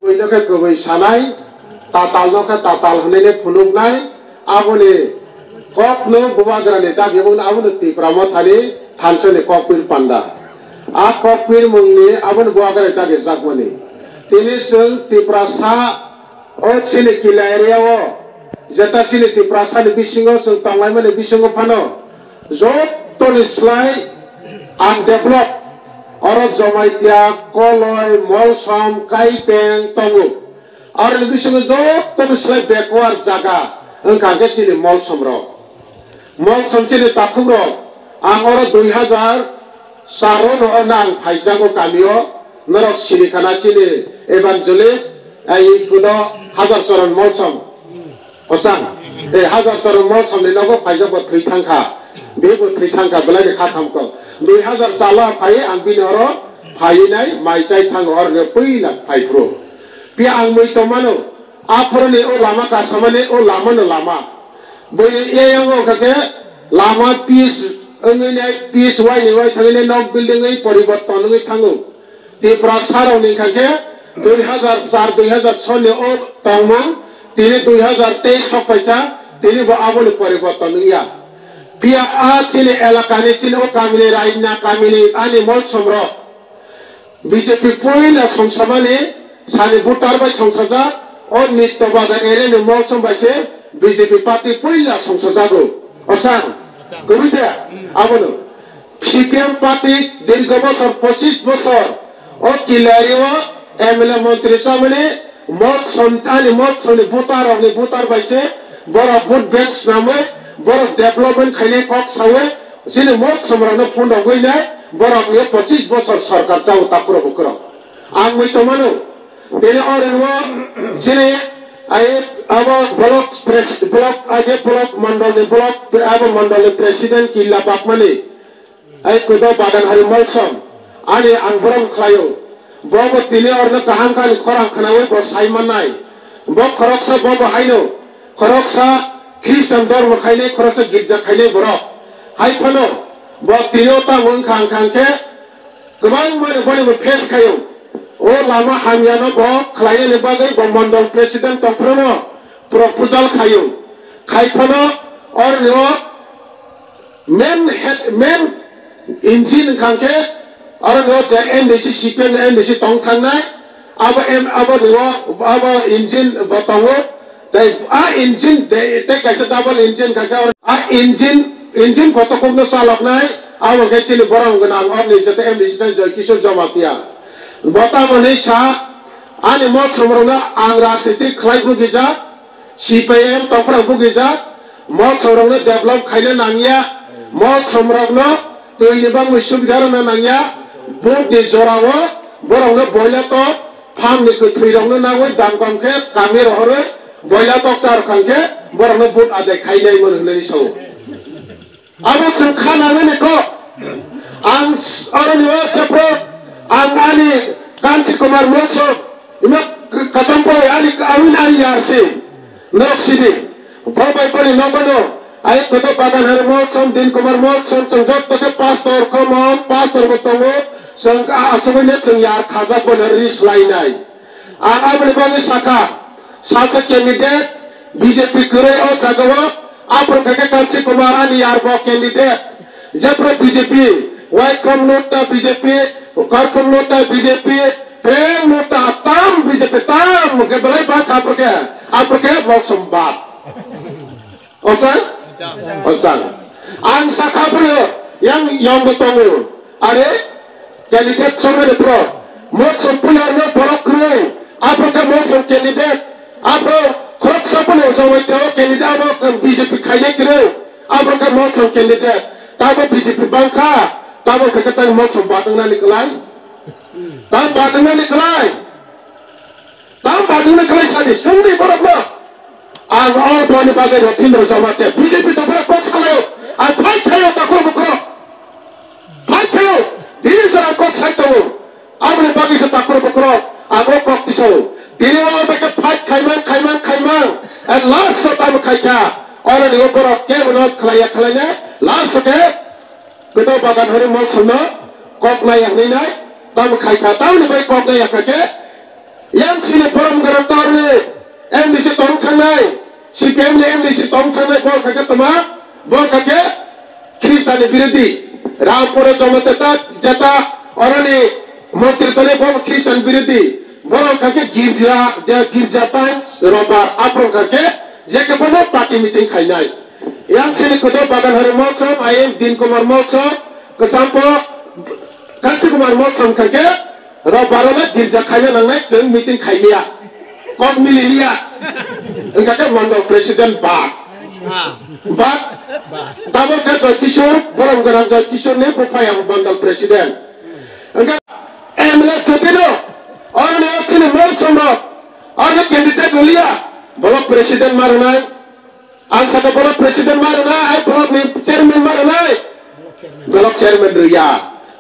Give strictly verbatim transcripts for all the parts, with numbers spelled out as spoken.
Kubui no khe kubui sanai, tatal no khe tatal hwnwi phunuknai, aboni kok no Bubagra ni dabi wngno abono Tipra Motha ni thansa ni kokpir panda. A kokpir mung ni abono Bubagra ni dabi jakmani. Tini chwng Tiprasa o chini kila area o jeta chini Tiprasa ni bisingo chwng tonglaimani bisingo phano jotoni slai undeveloped, oro Jamatia, Koloi, Molsom, Kaipeng tongo. Aroni bisingo jotoni slai backward jaga wngkha khe chini Molsom rok. Molsom chini takhuk rok, ang oro dui hazar char o no orna ang phaijago kamio, norok sini khana chini evangelist, ai kudo Hajar Charan Molsom. Ochang, eh, Hajar Charan Molsom ni nogo phaijak bo thwi thangkha. Be bo thwi thangkha, belai ni kha thamkho. Dui hazar char o phai ang bini oro phai nai mai chai thango, oro ni puila phai phuru. Pia ang mui tongmano, aphoro ni o lama kasamani o lama no lama. Bini eyang o kake lama pis wngwi nai, pis wai ni wai thangwi nai, nok building wi poriborton wngwi thango. Tiprasa rok ni kha khe dui hazar char, dui hazar char ni o tongmung, tini dui hazar teis sok paikha, tini bo aboni poriborton wngya. Pia a chini elaka ni, chini o kami ni, raina kami ni ani Molsom rok B J P puila songsamani sani voter bai songsajak, o Nitto Bazar area ni Molsom bai se B J P party puila songsajago. Osang, kubui de, abono. C P M party dirgho bosor, pochis bosor o Kilari o M L A montri chamani Molsom, ani Molsom ni voter rok ni voter bai se borok vote bank swnamwi borok development khainai kok sawi chini Molsom rok no phone rogwi nai borok ni pochis bosor sorkar chao takhurok bukhurok. Ang mui tongmano tini o ringmo chini ai abo block pres-, block ai block mondol ni block abo mondol ni president Killa Bakmani. Ai kudo Bagan Hari Molsom, ani ang borom khlaio. Bo bo tini orno kaham kani khorang khnaui bo sai mannai. Bo khoroksa bo bo haino, khoroksa Khristan dormo khainai, khoroksa girja khainai borok. Hai phano bo tini o tamo wngkha wngkha khe kwbang mani boni bo face khaio. O lama hamyano bo khlainani bagwi bo mondol president tongphruno proposal khaio. Khai phano orni o main head, main engine wngkha khe, oro no je M D C, C P M ni M D C tong thangnai, abo em-, abo ni o, abo engine bo tongo, tei a engine de-, tei kaisa double engine wngkha khe, oro a engine, engine kotor kokno chaloknai, abo khe chini borok gwnang, orni jete M D C tei Joy Kishore Jamatia. Bo tamoni sa, ani Molsom rokno ang rajniti khlai bugijak, C P I M tongphra bugijak, Molsom rokno develop khaina nangya, Molsom rokno twi ni bagwi subida rwna nangya, vote ni jora o borokno boila tok, phang ni kwthwi rokno nangwi dam kam khe kami rohorwi boila tok cha rwkha khe borokno vote adai khainai mano hwnwi sao. Abo chwng kha nangani kok. Ang s-, oroni o jephru ang ani Kanchi Kumar Molsom, imo k-, kachampoi ani awin ani yar si. Norok sidi. Bo bai boni nogono. Ai koto Bagan Hari Molsom, Din Kumar Molsom, chwng jotto khe pastor, common, pastor bo tongo. Chwng a-, achugwi no chwng yar khajak bono ri swlainai. Ang aboni bagwi sakha, salsa candidate B J P kwrwi o jaga o, aphuru khe khe Kanchi Kumar ani yar bo candidate. Jephru B J P, waikhom nota B J P, karkhom nota B J P, phreng nota tam B J P tam khe belai bak aphuru khe, aphuru khe Molsom bak. Ochang? Ochang. Ang sakha phuru yang yong bo tongo. Are, candidate chongmani pro. Molsom pularno borok kwrwi. Aphuru khe Molsom candidate. Aphuru khoroksa phano jowai teo candidate abo B J P khainai kwrwi. Aphuru khe Molsom candidate. Tamo B J P bangkha. Tamo khe khe tang Molsom badwngnani kwlai. Tang badwngnani kwlai. Tamo bagwino khlai sadi, songdi borokno. Ang o boni bagwi Rotindra Jamatia B J P tongphra kok salaio. Ang fight khaio takhuk bukhurok. Fight khaio. Tini jora kok sai tongo. Aboni bagwi se takhuk bukhurok. Ang o kok tisao. Tini o bai khe fight khaimang, khaimang, khaimang. And last o tamo khaikha. Oro ni o borok kebono khlaiya khlainai. Last o khe Kwtal Bagan Hari Molsomno kok naiya hwnwi nai, tamo khai kha, tamoni bai kok naiya kha khe, Yang sini forum gana torni M D C tong thangnai, C P M ni M D C tong thangnai, bo kake toma, bo kake Khristan ni birodi. Rampore jomate ta jeta oroni montri tole bo Khristan birodi. Borok kake girja, je girja tai roba aphro kake je ke bono party meeting khainai. Yang sini kodo bagan hari mochom, I M Din Kumar mochom, kechampo Kansi Kumar mochom kake Rob baro le girja khaina nangnai chwng meeting khaimia. Kok mililiya. Wngkha khe mandal president bad. Bad. Tabok khe Joy Kishore, borom gwnang Joy Kishore ni buphai ang mandal president. Wngkha M L A chotino, oroni chini mochom rok, oroni candidate wngya, block president ma rwnai. Ang saka block president ma rwnai, ai block ni chairman ma rwnai. Block chairman rwya.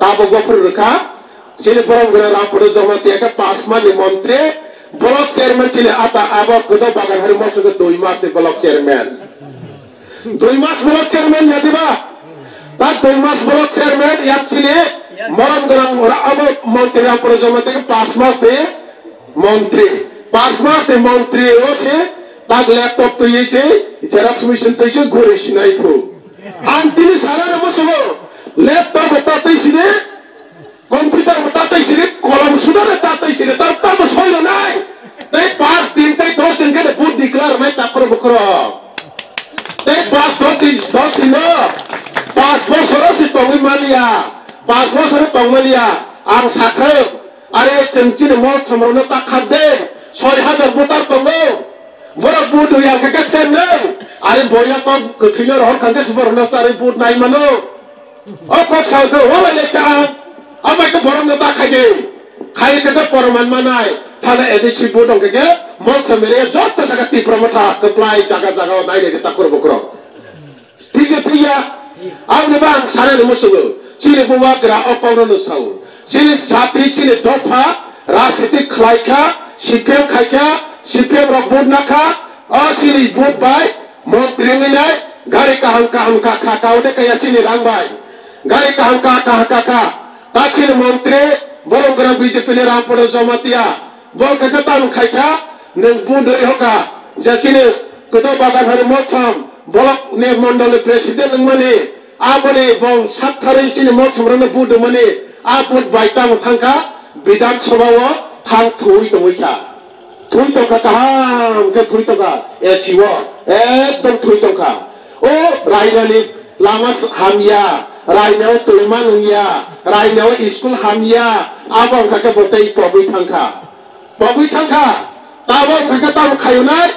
Tabok bo phuru rwkha. Chini borom gwnang Rampada Jamatia khe pass man ni montri. Block chairman chini ata abo kodo bagan hari moso khe dui mas ni block chairman. Dui mas block chairman ya diba? Ta dui mas block chairman ya chini borom gwnang ora abo montri Rampada Jamatia khe pass mas ni montri. Pass mas ni montri o se tak laptop twi se xerox machine twi se guri sinai phu. Ang tini sana na mo subo laptop ta twi sini, computer ta twi sini, kolom suda ta twi sini, ta ta mo soi lo nai. Tei pass din tei dos din khe vote declare mai ta khoro bukro. Tei pass dos din, dos din no. Pass bosoro si tongwi mania. Pass bosoro tong mania. Ang sakhe Are chwng chini mol somrokno ta khak de, soi hajar voter tongo. Borok vote rwya khe khe chennai. Are boya kok kwthwino rohor kha khe se borokno charwi vote nai mano. O kok sao khe walai lai kha ang. Amai khe borokno ta khai de. Khai khe khe poroman manai. Thana A D C vote wng khe khe mol somrokno joto jaga Tipra Motha kwplai jaga jaga o nai de ta khoro bukro. Thikya thikya, aboni ba ang sanani muchungo. Chini bubagra o kokno no sao. Chini jati, chini dopha, rajniti khlaikha, C P M khaikha, C P M rok vote nakha, o chini vote bai montri wngwi nai, gari kaham kaham kha kha, kaode kaya chini rang bai. Gari kaham kha kha kha kha, ta chini montri, borok gra B J P ni Rampada Jamatia. Bo khe khe tamo khai kha, nwng bundui hoka, je chini koto bagan hari motham, bolok ni mondol ni president wngmani, aboni bong sak tharwi chini motham rokno budumani, a but bai tamo thang kha, Bidhan Sabha o thang thwi tongwi kha. Thwi tong kha kaham khe thwi tong kha, A C o, ekdom thwi tong kha. O rainani lama s-, hamya, rainao twima nungya, rainao school hamya, abo wngkha khe bo tei pogwi thang kha. Pogwi thang kha, tabok thang kha tamo khayunai,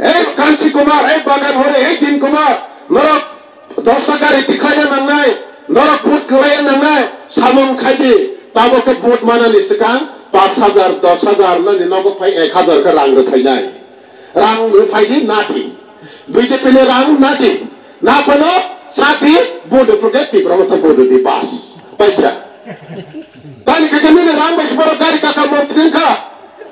ei Kanchi Kumar, ei Bagan Hori, ei Din Kumar, norok dosta gari tikhlaina nangnai, norok vote kwlaina nangnai, samung khai di, tabok khe vote manani swkang pash hajar, dos hajar, nani nogo phai ek hajar khe rang rwphainai. Rang rwphai di, na di. B J P ni rang na di. Na phano sa di, vote rwphro khe Tipra Motha vote di, bas. Paikha. Tani khe nini rang bai se borok gari kaka montri wngkha.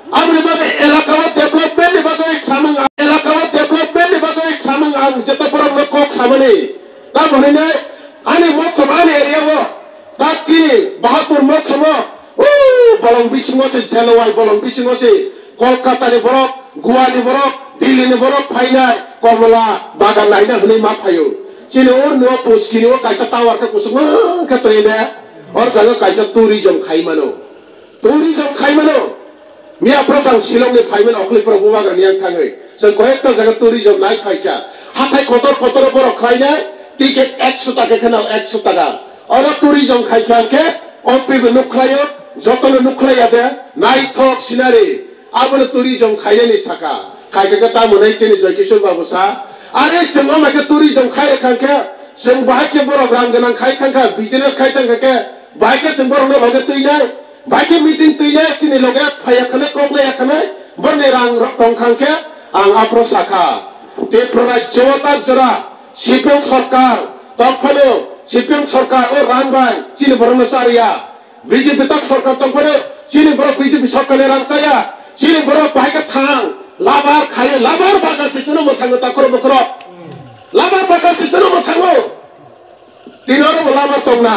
Aboni bagwi elaka o development ni bagwi samung ang, elaka o development ni bagwi samung ang jeta borok no kok samani. Tamo hinwi ani mothom ani area o tak chini Bahadur mothom o, o bolong bisingo se J L Y bolong bisingo se Kolkata ni borok, Goa ni borok, Delhi ni borok phainai Komla bagan naina hinwi ma phaio. Chini ur nuo Puski ni o kaisa tower khe kusuk ma khe tongwi ne. Or jaga kaisa tourism khai mano. Tourism khai mano. Miya phoro ang Shillong ni phaiman okhli phoro bubagra ni yang thangwi. Chwng koyekta jaga tourism nai phaikha. Hathai kotor kotor borok khlainai ticket ekso taka kheno ekso taka. Oro tourism khaikha khe ompi bo nukhlaio, jotono nukhlaiya de, naithok scenery. Abono tourism khainani saka. Khaikha khe tamo nai chini Joy Kishore babu sa. Are chwng ama khe tourism khai kha khe, chwng bahai khe borok rang gwnang khai thangkha, business khai thangkha khe, bahai khe chwng borokno loge twinai. Bai khe meeting twi le chini loge phaiya khwlai kok laiya khwlai borni rang rok tong khang khe ang aphro sakha. Tripura rajyo o tak jora C P M sarkar tong phano C P M sarkar o rang bai chini borokno chariya. B J P tak sarkar tong phano chini borok B J P sarkar ni rang chaya. Chini borok bahai khe thang labar khai labar bagan se chwngno mwthango takhoro bukhoro. Labar bagan se chwngno mwthango. Tini oro bo labar tongna.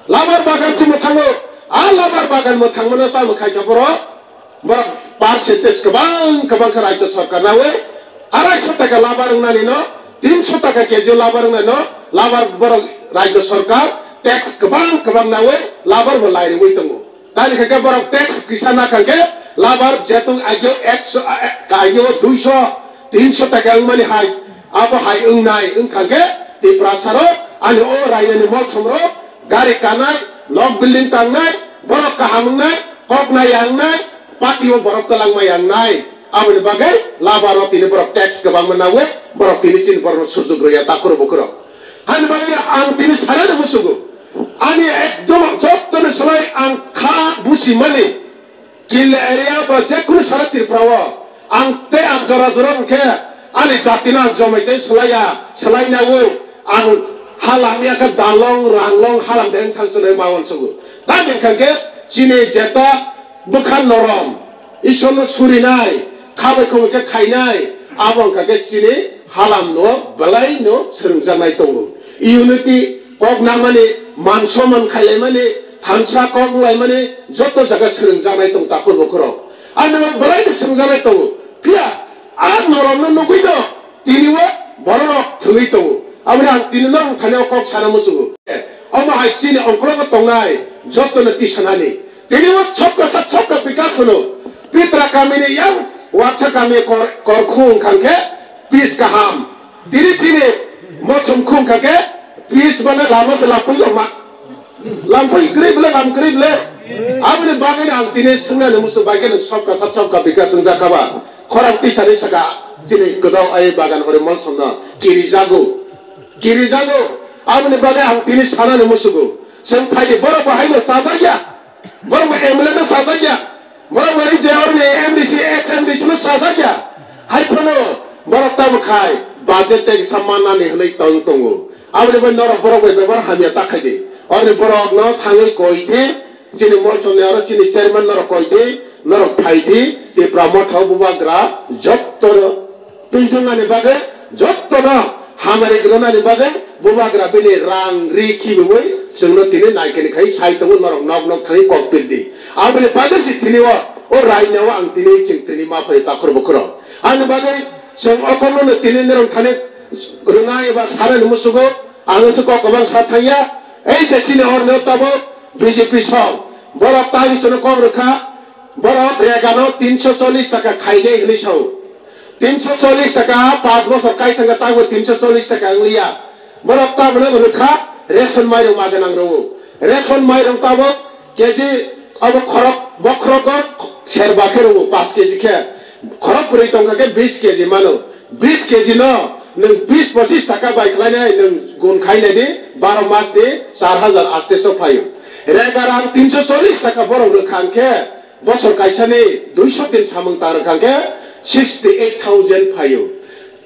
Labar bagan se mwthango. A labar bagan mwthangmano tamo khai kha borok. Borok percentage kwbang kwbang khe rajya sarkar nawi, arai sho taka labar wngnani no, tin sho taka K G labar wngnai no, labar borok rajya sarkar tax kwbang kwbang nawi labar bo lai rwwi tongo. Tani khe borok tax kisa na kha khe labar jetung agio eksho, a, a, agio duisho, tinsho taka wngmani hai, abo hai wngnai wngkha khe Tiprasa rok ani o rainani molsom rok gari kanai, nok building tangnai, borok kaham wngnai, kok nai ya wngnai, patio borok twlangma ya wngnai. Aboni bagwi labar rok tini borok tax kwbangma nawi borok tini chini borok no sujuk rwya takhuro bukhuro. Hani bagwi ang tini sanani musugo. Ani ekdom jottoni slai ang kha buchimani. Killa area ba je kunu sara Tripura o ang tei ang jora jora hwnkhe ani jati no ang jomai tei slaiya, slai nawi ang halam ya khe dalong ranglong halam de wng thang chwnai ma uansukgo. Tamo wngkha khe chini jeta bwkha norom, Isor no surinai, khabai khumui khe khainai, abo wngkha khe chini halam no belai no swrwngjaknai tongo. Unity, kok namani, man soman khailaimani, thansa kok wnglaimani joto jaga swrwngjaknai tong takhur bukhurok. Ani bo belai no swrwngjaknai tongo. Phiya a norokno nugwi no tini o bororok thwngwi tongo. Aboni ang tini norok thani o kok sana muchungo. Omo hai chini ongkhorogo tongnai jotono tisanani. Tini o chopka sa chopka bikas hwno. Pitra kamini yang watsa kami kor, korkhu wngkha khe pis kaham. Tini chini mochom khum kha khe, pis bana lama se lapui lo ma. Lampui krip le, lam krip le. Aboni bagwi ang tini swngnani musu bai khe nwng sopka sa sopka bika chwngjak kha ba. Khorang tisani saka chini kwdao ai bagan hori molsom no kiri jago. Kiri jago. Aboni bagwi ang tini sanani musugo. Chwng phaidi borok bo haino chajak ya. Borok bo M L A no sajak ya. Borok bo je orni M D C, ex M D C no sajak ya. Hai phano borok tamo khai budget tei kisa mannani hwnwi tong tongo. Aboni bai norok borok bai bebhar hamya ta khai di. Orni borok no thangwi koi di. Chini molsomni aro chini chairman norok koi di. Norok phai di. Tipra motha o bubagra jotto no Twijlangni bagwi jottono hamari gwnani bagwi bubagra bini rang ri khibiwi chwngno tini naikani khai sai tongo norok nok nok thangwi kok pil di. Aboni bagwi se tini o, o raina o ang tini chwng tini ma phai takhur bukhuro. Ani bagwi chwng okorno no tini norok thani rwnai eba sanani musugo ang se kok kwbang sa thangya. Ei je chini orni o tabuk B J P song borok tani sono kok rwkha. Borok regano tinso chollish taka khainai hwnwi sao. Tinso chollish taka, panch bosor kai thangkha, tabo tinso chollish taka wngliya. Borok tabukno hwnkha ration mairung ma gwnang rwo. Ration mairung tabuk K G abo khorok, bokhorogo serba khe rwo, panch K G khe. Khorok bwrwi tongkha khe bis K G mano. Bis K G no nwng bis pochis taka bai khlainai, nwng gun khainai di, baro mas di char hajar aste so phaio. Rega rang tinso chollish taka borok rwkha hwnkhe, bosor kaisani duiso din samung ta rwkha hwnkhe sixty eight thousand phaio.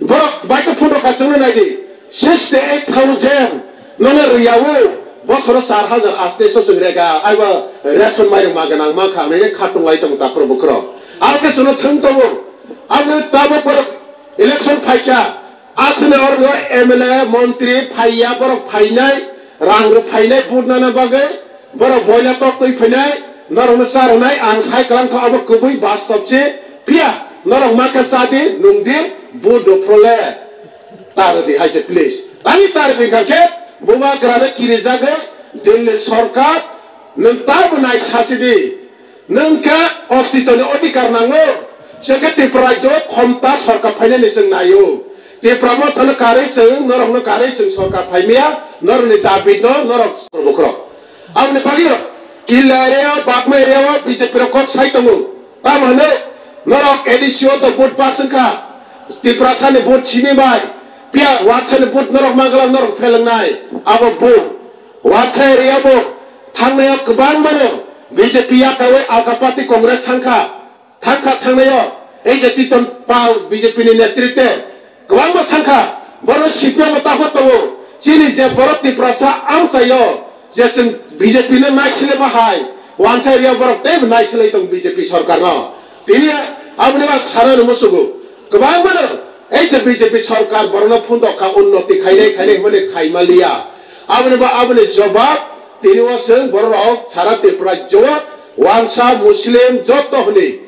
Borok bai khe photo kachangno nai di, sixty eight thousand nono rwyawo, bosoro char hajar aste so chwng rega, aibo ration mairung ma gwnang ma kha, hwnwi khatung lai tongo takhro bukhro. Abo khe chwngno thwng tongo, aboni tabuk borok election phaikha, Aswkni oro M L A, montri phaiya, borok phainai, rang rw phainai, vote nana bagwi, borok boila tok twi phainai, norokno cha rwnai, ang sai kwlangkha, obo kwbwi bastob se, phiya norok ma khe cha di, nung di, vote rw phro le, ta rw di hai se, please. Ani ta rw di kha khe, bubagra no kirijagwi, Delhi sorkar, nwng ta bo nai sa si di. Nwng khe ostitoni odhikar nango. Chwng khe Tripura rajyo khomta sorkar phainani chwng naio. Tripura mothano karwi chwng, norokno karwi chwng sorkar phaimaya, norokni dabi no norok bukhro. Aboni bagwi rok Killa area o, Bagma area o B J P rok kok sai tongo. Tamo hwnwi norok A D C o to vote pass wngkha. Tiprasani vote simi bai. Phiya wansani vote norok manglak norok phelangnai. Abo vote. Wansai riyabo thangnai o kwbangmano B J P yakawi Alka Party Congress thangkha, thangkha thangnai o ei je Titon Pal B J P ni netritwe kwbangma thangkha, bono C P M o takhuk tongo. Chini je borok Tiprasa amchaio je chwng B J P no naisilema hai, wansai riya borok teibo naisilai tongo B J P sorkarno. Tini aboni mat sanani musugo kwbangmano. Ei je B J P sorkar borokno phundok kha, unnoti khainai khainai hwnwi khaima liya. Aboni ba aboni jobab tini o chwng borok rok sara Tripura rajyo o wansa Muslim joto hwnwi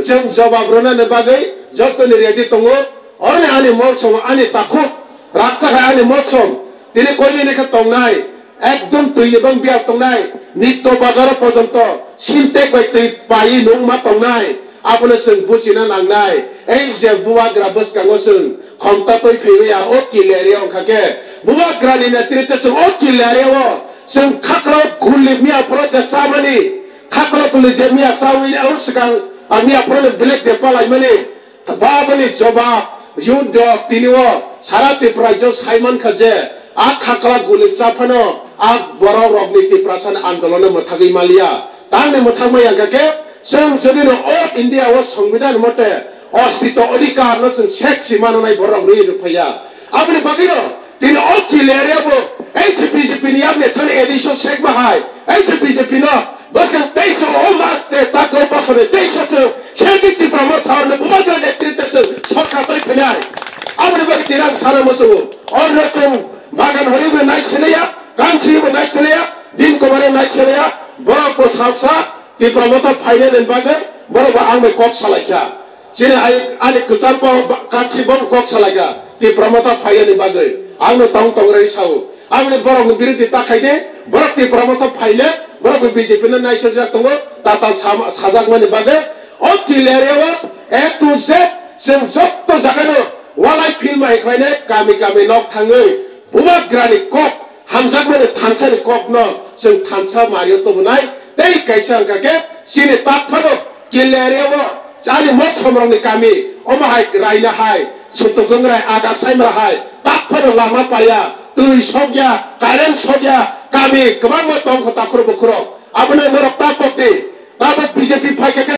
Chwng jobab rwnani bagwi jotoni ready tongo. Oroni ani molsom, ani takhuk raksa hai ani molsom tini koinini khe tongnai. Ekdom twi ni bang bial tongnai, nitto bazaro porjonto sintek bai twi paiwi nungma tongnai, abono chwng buchina nangnai. Ei je bubagra bwskango chwng khomta twi phaiwi ya o kili area wngkha khe, bubagrani netritwe chwng o kili area o chwng khakrok guli miya phoro je chamani, khakrok guli je miya chawi o swkang a miya phoro belek de palaimani. Baboni jobab, youth rok tini o sara Tripura rajyo sai mankha je, a khakla guli chaphano a borok rokni Tiprasani andolono mwthagwi maliya. Tamni mwthagma yangkha khe, chwng jodi no o India o Songbidan mote ostito odhikar no chwng sek si mananai borok rwi rwphaiya. Aboni bagwi no Tini o kili area bo, ei je B J P ni yakni thani addition sek bahai, ei je B J P no, bwskang teisa o mas te tak o bosor ni teisa chwng, sek ni Tipra Motha orni bubagra netritwe chwng sorkar twi phinai. Aboni bagwi tini ang sana muchungo, orno chwng bagan hori bo nai sinaya, kansi bo nai sinaya, din kumar nai sinaya, borok bo salsa, Tipra Motha phainani bagwi, borok bo ang bai kok salaikha. Chini ai, ani kwchar bo ba-, kachi bo kok salaikha. Tipra Motha phaiyani bagwi. Ang no tong tong rwi sao. Ang ni borok ni biruti ta khai de. Borok Tipra Motha phaile, borok ni B J P no naisajak tongo. Tata sama, sajakmani bagwi. O kili area o A to Z chwng jotto jaga no walai film hai khlainai kami kami nok thangwi. Bubagrani kok, hamjakmani thansa ni kok no chwng thansa mario tubunai. Tei kaisa wngkha khe chini tak phano Kili area o, chani mok somrok ni kami, omo hai raina hai, sutu gungrai, aga saimra hai, tak phano lama paya, twi sokya, current sokya, kami kwbangma tongkho takhro bukhro. Abono norok ta pokdi, tabok B J P phaikha khe